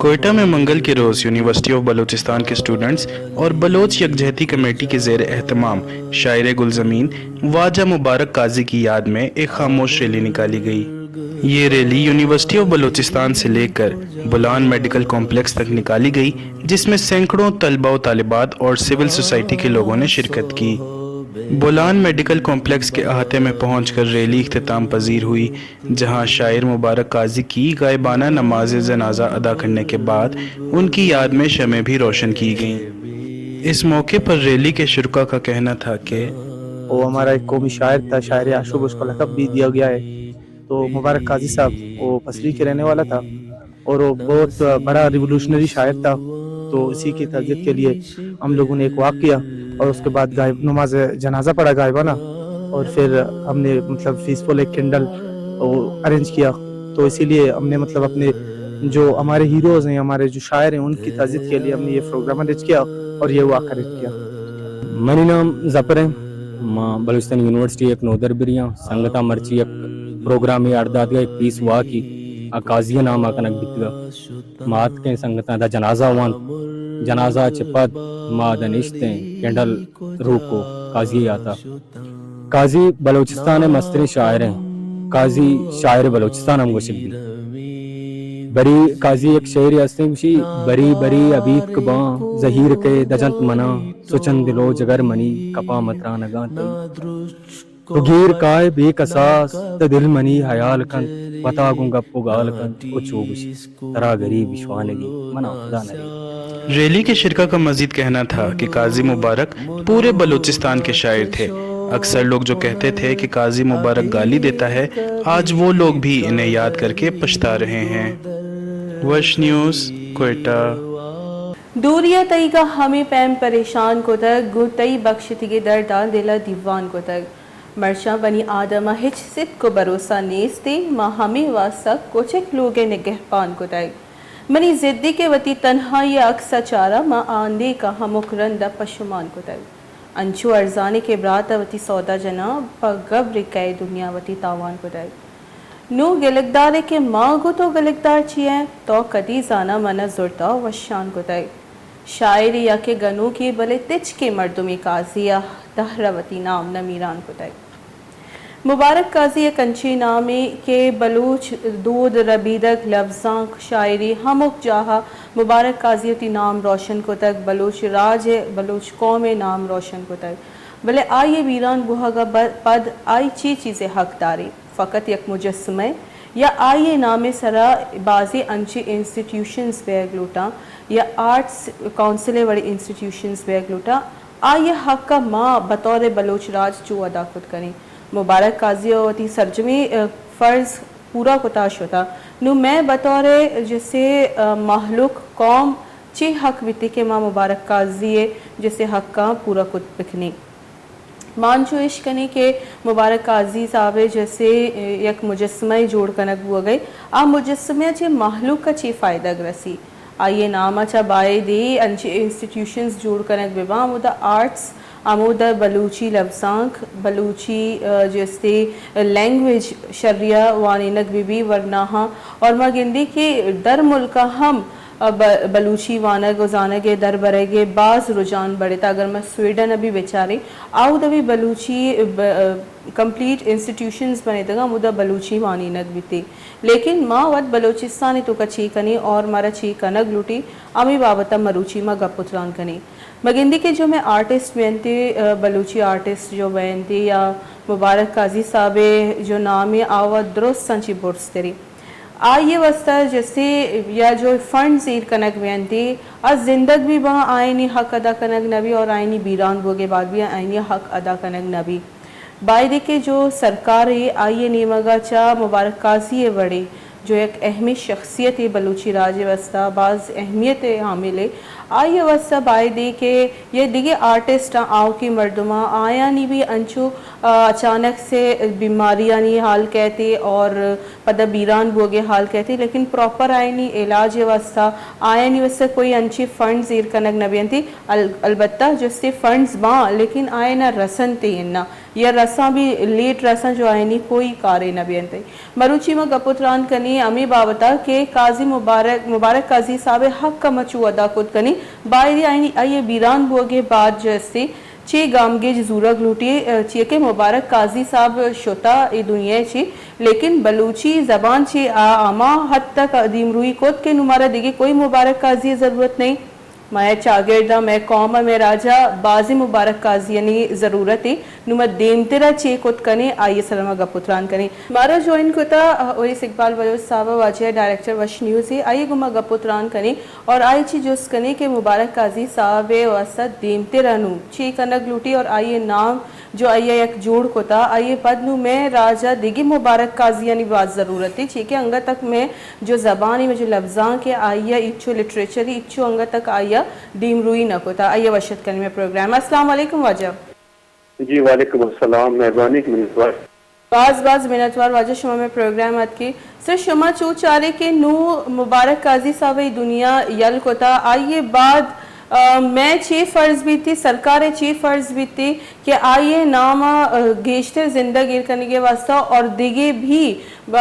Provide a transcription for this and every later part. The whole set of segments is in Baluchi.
کوئٹہ میں منگل کے روز یونیورسٹی آف بلوچستان کے اسٹوڈنٹس اور بلوچ یکجہتی کمیٹی کے زیر اہتمام شاعر گلزمین واجہ مبارک قاضی کی یاد میں ایک خاموش ریلی نکالی گئی۔ یہ ریلی یونیورسٹی آف بلوچستان سے لے کر بولان میڈیکل کمپلیکس تک نکالی گئی، جس میں سینکڑوں طلبہ و طالبات اور سول سوسائٹی کے لوگوں نے شرکت کی۔ بولان میڈیکل کمپلیکس کے احاطے میں پہنچ کر ریلی اختتام پذیر ہوئی، جہاں شاعر مبارک قاضی کی غائبانہ نماز جنازہ ادا کرنے کے بعد ان کی یاد میں شمعیں بھی روشن کی گئیں۔ اس موقع پر ریلی کے شرکا کا کہنا تھا کہ وہ ہمارا ایک قومی شاعر تھا، شاعر آشوب، اس کو لقب بھی دیا گیا ہے۔ تو مبارک قاضی صاحب وہ پسری کے رہنے والا تھا اور وہ بہت بڑا ریولوشنری شاعر تھا۔ تو اسی کی تعزیت کے لیے ہم لوگوں نے ایک واک کیا اور اس کے بعد غائب، نماز جنازہ پڑھا غائبانہ، اور پھر ہم نے مطلب پیسفل ایک کینڈل ارینج کیا۔ تو اسی لیے ہم نے مطلب اپنے جو ہمارے ہیروز ہیں، ہمارے جو شاعر ہیں، ان کی تعزیت کے لیے ہم نے یہ پروگرام ارینج کیا اور یہ واک ارینج کیا۔ منی نام ظفر ہے، ما بلوچستان یونیورسٹی یک نودربری آں۔ سنگتاں مرچی یک پروگرامے اڈ داتگا، یک پیس واکی آ قاضی نام ءَ کنگ بیتگا۔ ما اتکیں سنگتاں دا جنازہ وانت۔ جنازہ چہ پد ما دا نشتیں کینڈل روک کو قاضی یاتا۔ قاضی بلوچستان ءِ مستریں شاعر ہیں۔ قاضی شاعر بلوچستان ہم گوشگ بیت۔ بری قاضی یک شعرے ہستیں گوشی، بری بری ابیتک باں زہیر کے دجنت منا، سچن دل و جگر منی کپاں مترانگاں تئی۔ تو گیر کائے بے کساس، تو دل منی حیال کنت، وتا گوں گپ و گال کنت و چو گوشی، ترا گریب شوانگی، منا خدا نہ ریت۔ ریلی کے شرکا کا مزید کہنا تھا کہ قاضی مبارک پورے بلوچستان کے شاعر تھے۔ اکثر لوگ جو کہتے تھے کہ قاضی مبارک گالی دیتا ہے، آج وہ لوگ بھی انہیں یاد کر کے پچھتا رہے ہیں۔ وش نیوز، کوئٹہ۔ دوری ءَ تئیگا ہمے پیم پریشان کتگ، گوں تئی بکشتگیں درداں دل ءَ دیوان کتگ۔ مرچاں بنی آدم ءَ ہچ ستک و بھروسہ نیست انت، ما ہمے واستا کچک لوگ ءِ نگہپان کتگ۔ منی زدی کہ وتی تنہائی ءِ عکس ءَ چاراں، ما آ اندیکہ ہمک رند ءَ پشمان کتگ۔ انچو ارزانے کہ برات ءَ وتی سودا جناں، پہ گبر کئے دنیا وتی تاوان کتگ۔ نوں گلگدارے کہ ما گوں تو گلگدار چی ایں؟ تو کدی زاناں من ءَ زرت ءُ وشان کتگ۔ شاعرے یا کہ گنوکے، بلے تچکیں مردمے قاضی ءَ دہر ءَ وتی نام نمیران کتگ۔ مبارک قاضی یک انچیں نامے کہ بلوچ دود، ربیدگ، لبزانک، شاعری، ہمک جاہ ءَ مبارک قاضی ءَ وتی نام روشن کتگ، بلوچ راج ءِ، بلوچ قوم ءِ نام روشن کتگ، بلے آئی ءِ بیران بوہگ ءَ ب-، پد آئی چے چیزے حق داری؟ فقط یک مجسمہ ءِ یا آئی ءِ نام ءِ سرا بازیں انچیں انسٹیٹیوشنز بیگ لوٹاں یا آرٹس کونسل ءِ وڑیں انسٹیٹیوشنز بیگ لوٹاں، آئی ءِ حق ءَ ما بطور بلوچ راج چو ادا کت کنیں؟ مبارک قاضی ءَ وتی سرجمیں، ءَ، فرض پورا کتا شتا۔ نوں مئے بطور جسے، ءَ، مہلوک قوم چے حق بیتی کہ ما مبارک قاضی ءِ جسے حقاں پورا کت بکنیں؟ ما انچو اش کنیں کہ مبارک قاضی صاحب ءِ جسے یک مجسمہ ءِ جوڑ کنگ بوگ ءَ، آ مجسمہ ءَ چہ مہلوک ءَ چے فائدگ رسی؟ آئی ءِ نام ءَ چہ بائدے انچیں انسٹیٹیوشنز جوڑ کنگ بہ باں، ہمودا آرٹس، ہمودا بلوچی لبزانک، بلوچی، ءَ، جستے لینگویج شری ءَ وانینگ بہ بی، ورناہاں اور ما گندی کہ در ملک ءَ ہم ءَ ب-، بلوچی وانگ ءُ زانگ ءِ دربرگ ءِ باز رجحان بڑتہ۔ اگر ما سویڈن ءَ بھی بچاریں، آودا بھی بلوچی ب-، کمپلیٹ انسٹیٹیوشنز بنیتگاں، ہمودا بلوچی وانینگ بیتے۔ لیکن ما وت بلوچستان ءِ توکا چے کنیں اور مارا چے کنگ لوٹی، ہمے بابت ءَ مروچی ما گپ ءُ تران کنیں۔ ما گندی کہ جو مئے آرٹسٹ بینتے، ءَ، بلوچی آرٹسٹ جو بینتے یا مبارک قاضی صاحب ءِ جو نامے آوا درست انچی برز تریں۔ آئی ءِ واستہ جسے یا جو فنڈز ایر کنگ بینتی، آ زندگ بھی باں، آئینی حق ادا کنگ نہ بی اور آئینی بیران بوگے بعد بھی آئینی حق ادا کنگ نہ بی۔ بایدے کہ جو سرکار ءَ آئی ءِ نیمگ ءَ چہ مبارک قاضی ءِ وڑیں جو یک اہمیں شخصیتے بلوچی راج ءِ واستہ باز اہمیت ءِ حامل ءِ، آئی ءِ واستہ بایدے کہ یہ دگہ آرٹسٹ آں، آؤکیں مردماں، آیانی بھی انچو، آ، اچانک سے بیماریانی حال کہتے اور پدا بیران بوگے حال کئیتی، لیکن پراپر آیانی علاج واسطہ، آیانی واسطہ کوئی انچی فنڈز ایر کنگ نہ بینتی۔ ال-، البتہ جستے فنڈز باں، لیکن آیانا رسنتی اناں، یا رساں بھی لیٹ رساں، جو آیانی کوئی کارے نہ بینتی۔ مروچی ما گپ و تران کنی ہمے بابتا کہ قاضی مبارک، مبارک قاضی صاحب حق ما چو ادا کت کنی، باید آیانی، آئی بیران بوگے بعد جستے چی گامگیج زورگ لوٹی، چیا کہ مبارک قاضی صاحب شتا اے دنیا چی، لیکن بلوچی زبان چی آ ہما حد تک دیمروئی کت کہ نوں مارا دگہ کوئی مبارک قاضی ضرورت نہیں۔ مئے چاگرد ء، مئے قوم ء، مئے راج ء بازیں مبارک قاضیانی ضرورت ء۔ نوں ما دیمتر ء چے کت کنیں، آئی ء سرا ما گپ و تران کنیں۔ مارا جوائن کتا اویس اقبال بلوچ صاحب ء، واجہ ڈائریکٹر وش نیوز ء، آئی ء گوں ما گپ و تران کنیں۔ اور آئی چی جست کنیں کہ مبارک قاضی صاحب ء واستہ دیمتر ء نوں چے کنگ لوٹی اور آئی ء نام جو آئی ء یک جوڑ کتا، آئی ء پد نوں مئے راج ء دگہ مبارک قاضیانی باز ضرورت ء، چی کہ انگت تک مئے جو زبان ء، مئے جو لبزانک ء، آئی ء ہچو لٹریچر ء ہچو انگت تک آئی ء دیمروئی نہ کتا۔ آئی ء وش اتک کنیں مئے پروگرام ء۔ السلام علیکم واجہ۔ جی، وعلیکم السلام، مہربانی، منتوار۔ باز باز منتوار واجہ، شما مئے پروگرام ء اتکے۔ سر، شما چو چارے کہ نوں مبارک قاضی صاحب ء اے دنیا یل کتا، آئی ء بعد، آ، مئے چے فرض بیتی، سرکار ء چے فرض بیتی کہ آئی ء نام ء، آ، گیشتر زندگ ایر کنگ ء واستہ اور دگہ بھی،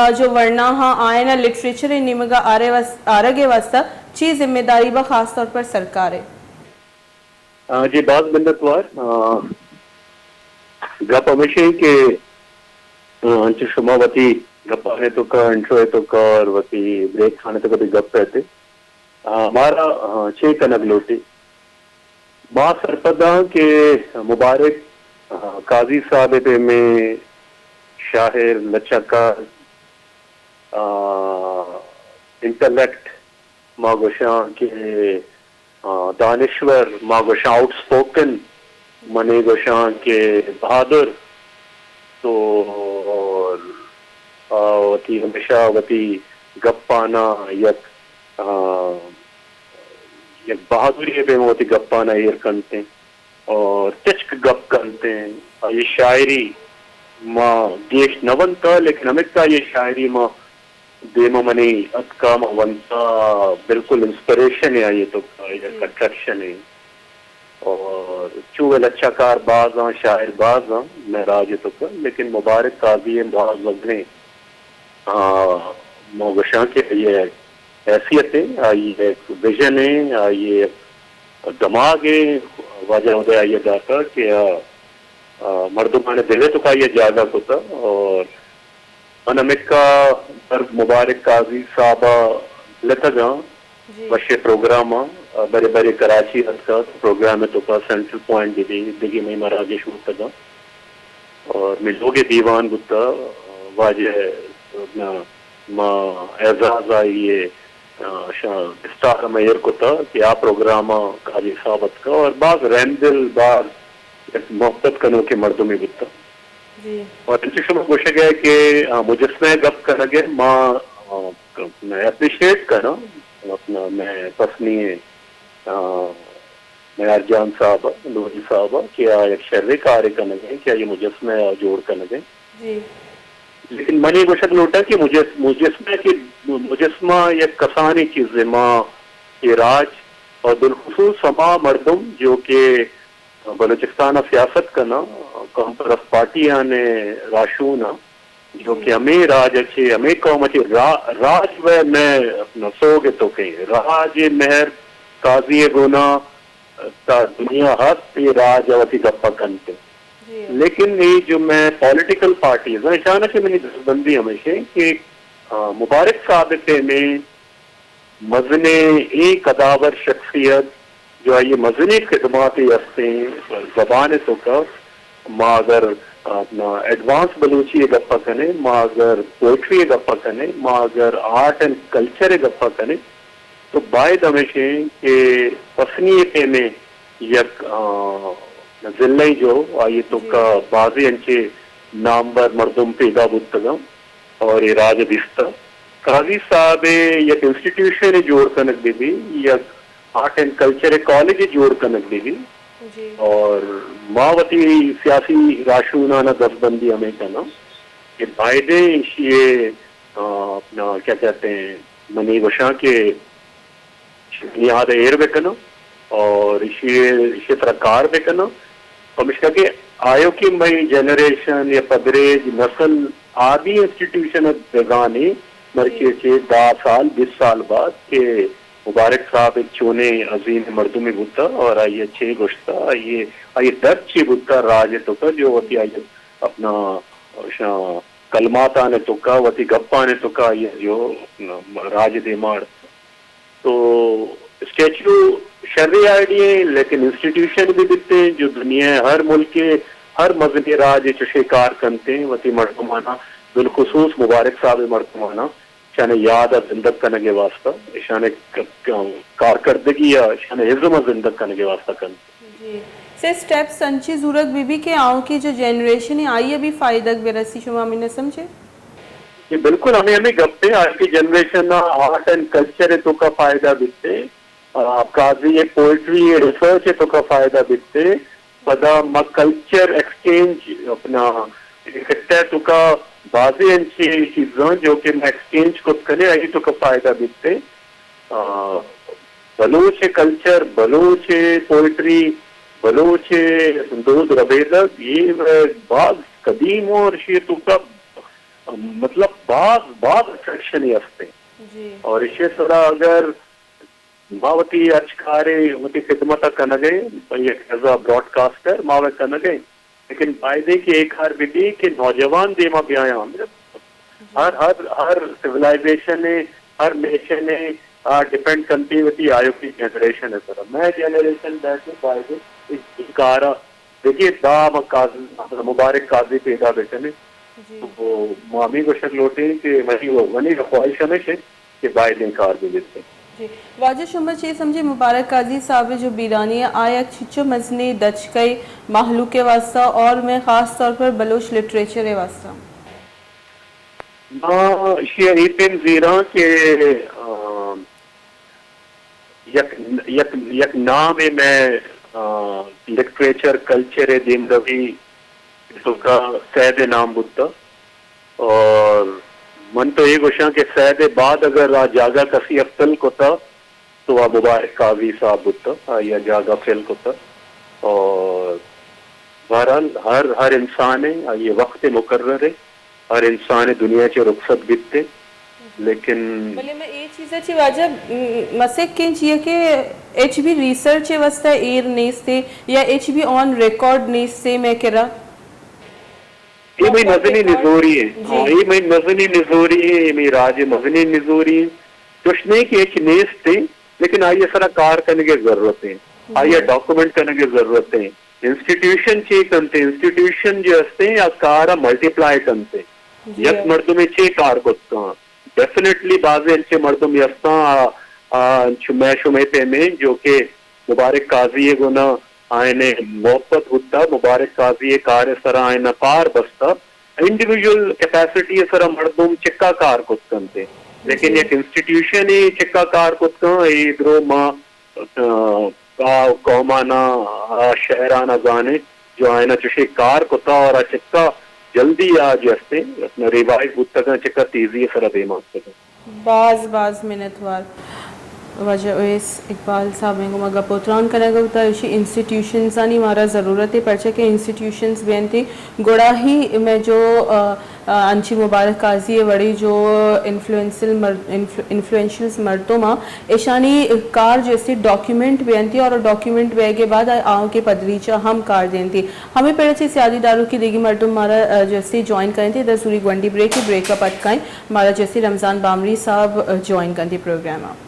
آ، جو ورناہاں آیاں لٹریچر ء نیمگ ء آرے واس-، آرگ ء واستہ چے ذمہ داری با خاص طور پر سرکار ء؟ آ، جی، باز منتوار۔ آ، گپ ہمیش انت کہ، آ، انچو شما وتی گپانی توکا، انٹرو ء توکا اور وتی بریک آنی توکا بھی گپ ء تے، آ، مارا، آ، چے کنگ لوٹی؟ ما سرپداں کہ مبارک، آ، قاضی صاحب ء پیمیں شاعر، لچہ کار، آ، انٹلیکٹ، ما گوشاں کہ، آ، دانشور، ما گوشاں آؤٹ سپوکن، من اے گوشاں کہ بہادر، تو، آ، وتی ہمیشہ وتی گپانا یک، آ، یک بہادری ء پیما وتی گپانا ایر کنتیں اور تچک گپ کنتیں۔ آئی شاعری ما گیش نہ ونتا، لیکن ہمکا آئی شاعری ما دیما منی اتکا، ما ونتا، بالکل انسپریشن ہے آئی تو، آئی ہم۔ اٹریکشن ہے۔ اور چو لچہ کار باز آں، شاعر باز آں، مئے راج تو کر، لیکن مبارک قاضی ہیں باز مزنیں۔ آ، ما گوشاں کہ آئی ء حیثیت ء، آئی ء یک ویژن ء، آئی ء یک دماغ ء، واجہ ہدے آئی ء داتا کہ آ، آ، مردمان ء دل ء توکا آئی ء جاگہ کتا اور من ہمکا در مبارک قاضی صاحب ء لتگاں۔ جی۔ وشے پروگرام ء، آ، برے برے کراچی اتکا تو پروگرام ء توکا سینٹرل پوائنٹ دے دے، دگہ مئے مراگش بوتگاں۔ اور مئے لوگ ء دیوان بوتا، واجہ، آ، ما اعزاز آئی ء، آ، شا-، اسٹار ء ما ایر کتا کہ آ پروگرام ء قاضی صاحب اتکا اور باز رحمدل، باز یک محبت کنوکیں مردمے بوتا۔ جی۔ اور انچو شما گوشگ ء کہ، آ، مجسمہ ء گپ کنگ ء ما، آ، ک-، میں اپریشیٹ کناں، اپنا میں پسنی ء، آ، میار جان صاحب ء، نوری صاحب ء کہ آ یک شریں کارے کنگ ء کہ آئی مجسمہ ء جوڑ کنگ ء۔ جی۔ لیکن من اے گوشگ لوٹاں کہ مجس-، مجسمہ کہ مجسمہ یک کسانیں چیزے، ما اے راج اور بالخصوص ہما مردم جو کہ بلوچستان ء سیاست کناں، قوم پرست پارٹی آنے راہشون آں، جو جی۔ کہ ہمے راج ء چہ، ہمے قوم ء چہ را-، راج و مئے سوگ ء توکیں راج ء مہر قاضی ء گونا تا دنیا ہست، اے راج ء وتی گپ ء کنت۔ جی۔ لیکن اے جو مئے پولیٹیکل پارٹیز ہیں، اشانہ چہ منی دستبندی ہمیش ہے کہ، آ، مبارک صاحب ء پیمیں مزنیں اے قداور شخصیت جو آئی مزنیں خدماتے ہستیں زبان ء توکا، ما اگر اپنا ایڈوانس بلوچی ء گپا کنیں، ما اگر پوئٹری ء گپا کنیں، ما اگر آرٹ اینڈ کلچر ء گپا کنیں، تو باید ہمیش ایں کہ پسنی ء پیمیں یک، آ، ضلع جو آئی توکا بازیں انچیں نامور مردم پیدا بوتگاں۔ اور اے راج ء دیستہ قاضی صاحب ء یک انسٹیٹیوشن ء جوڑ کنگ بہ بی، یک آرٹ اینڈ کلچر ء کالج ء جوڑ کنگ بہ بی۔ جی۔ اور ما وتی سیاسی راہشونان ء دستبندی ہمے کناں کہ بایدیں ایشی ء آ، اپنا کیا کہتے ہیں، منی گوشاں کہ بنیاد ایر بکناں اور ایشی، ایشی سرا کار بکناں، پمشکا کہ آیوکیں مئی جنریشن یا پدریج نسل آ بی انسٹیٹیوشن ء بزانی، مرچی جی۔ چہ دہ سال، بیست سال بعد کہ مبارک صاحب ایک چونیں عظیم مردمے بوتا اور آئی ء چے گوشتا، آئی ء، آئی ء درد چے بوتا راج ء توکا، جو وتی آئی ء اپنا شاں کلماتان ء توکا، وتی گپان ء توکا آئی ء جو راج ء دیما آڑت۔ تو اسٹیچو شریں آئیڈیا ایں، لیکن انسٹیٹیوشن بھی بیتے جو دنیا ء ہر ملک ء ہر مزنیں راج ء چشیں کار کنتے، وتی مردماناں، بالخصوص مبارک صاحب ء مردماناں، اشانے یاد ء زندگ کنگ ء واسطہ، اشانے ک-، ک-، کارکردگی ء اشانے ازم ء زندگ کنگ ء واسطہ کنت۔ جی۔ سے اسٹیپس انچی زورگ بی بی کہ آؤکیں جو جنریشن ہے، آئی ء بھی فائدگ برسی، شما ہمیں نہ سمجھے؟ جی، بالکل، ہمیں، ہمیں گپ ہے، آج کی جنریشن نا آرٹ اینڈ کلچر ہے تو کا فائدہ بیتے، آ، قاضی ہے، پوئٹری ہے، ریسرچ ہے تو کا فائدہ بیتے، پدا ما کلچر ایکسچینج اپنا اکٹھا تو کا بازی انچی چیزاں جو کہ ما ایکسچینج کت کنے، آئی تو کا فائدہ بیتے۔ آ، بلوچ کلچر، بلوچ پوئٹری، بلوچ دود ربیدگ، یہ باز قدیم اور شی تو کا، مطلب، باز، باز اٹریکشن ہی ہستے۔ جی۔ اور اسی طرح اگر ما وتی اچ کارے وتی خدمت ء کنگ ء، یک ایز ا براڈ کاسٹر ما وت کنگ ء، لیکن بایدیں کہ اے کار بہ بی کہ نوجوان دیما بیایاں۔ ہر، ہر، ہر سیولائزیشن ء، ہر نیشن ء آ ڈیپینڈ کنتی وتی آیوکیں جنریشن ء سرا۔ مئے جنریشن بیٹھے بایدیں اس کار ء دیکھیے، دا ما قاضی، مطلب، مبارک قاضی پیدا بہ کنیں۔ جی۔ تو ما ہمیں گوشگ لوٹیں کہ منی، منی خواہش ہمیش ہے کہ بایدیں کار بہ بیت۔ جی۔ واجہ شما چے سمجھے مبارک قاضی صاحب جو بیرانی ہے، آ یک چچو مزنیں دچکے مہلوک ء واسطہ اور میں خاص طور پر بلوچ لٹریچر ء واسطہ؟ ما اشی ء اے پیم زیراں کہ، آ، یک، یک، یک نامے مئے، آ، لٹریچر کلچر ء دیمروی توکا سید ء نام بوتا اور من تو اے گوشاں کہ سید ء بعد اگر آ جاگہ کسی ء فل کتا تو آ مبارک قاضی صاحب بوتا، آئی ء جاگہ فل کتا اور بہرحال ہر، ہر انسان ء آئی ء وقت مقرر ہے۔ ہر انسان ء دنیا چہ رخصت بیت، لیکن بلے من اے چیز ء چہ واجہ، م-، مسکیں چیئے کہ ایچ بی ریسرچ ء واسطہ ایر نیستے یا ایچ بی آن ریکارڈ نیستے مئے کرا؟ اے مئے مزنیں نزوری ہے۔ جی۔ ہاں، اے مئے مزنیں نزوری ہے، اے مئے راج ء مزنیں نزوری ہے۔ چوش نہیں کہ ایچ نیستے، لیکن آئی ء سرا کار کنگ ء ضرورت ہے، جی۔ آئی ء ڈاکومنٹ کنگ ء ضرورت ہے۔ انسٹیٹیوشن چے کنتے؟ انسٹیٹیوشن جو ہستے آ کار ء ملٹیپلائی کنتے۔ جی۔ یک مردمے چے کار کت کن؟ ڈیفینیٹلی بازیں انچیں مردم ہستاں، آ، آ، انچو مئے شمئے پیمیں جو کہ مبارک قاضی ء گونا آئین ء محبت بوتا، مبارک قاضی ء کار ء سرا آئین ء پار بستا۔ انڈیویجول کیپیسٹی ء سرا مردم چکا کار کت کنتے، لیکن جی۔ یک انسٹیٹیوشن ء چکا کار کت کن، اے درو ما آ، آ قومانا، آ شہرانا زانے جو آئینا چوشیں کار کتا اور آ چکا جلدی آ جو ہستے اپنا ریوائیو بوتگاں، چکا تیزی سرا دیما اتکگاں۔ باز باز منتوار واجہ اویس اقبال صاحب، گوں ما گپ و تران کنگ بوتا، ایشی انسٹیٹیوشنزانی مارا ضرورت ہے، پرچہ کہ انسٹیٹیوشنز بینتی گڑا ہی میں جو، آ، آ، انچی مبارک قاضی ء وڑیں جو انفلوئنسل مر-، انف-، انفلوئنشلز مردم آں، ایشانی کار جو استی ڈاکیومنٹ بینتی اور ڈاکیومنٹ بیگ ء بعد آ-، آؤکیں پدریچ ء ہم کار دینتی۔ ہمیں پڑ چی سیادی دارو کہ دیگی مردم مارا، آ، جو استی جوائن کرینتی، در سوری گونڈی بریک، بریک ء پد کائیں مارا جو استی رمضان بامری صاحب، آ، جوائن کرینتی پروگرام ء۔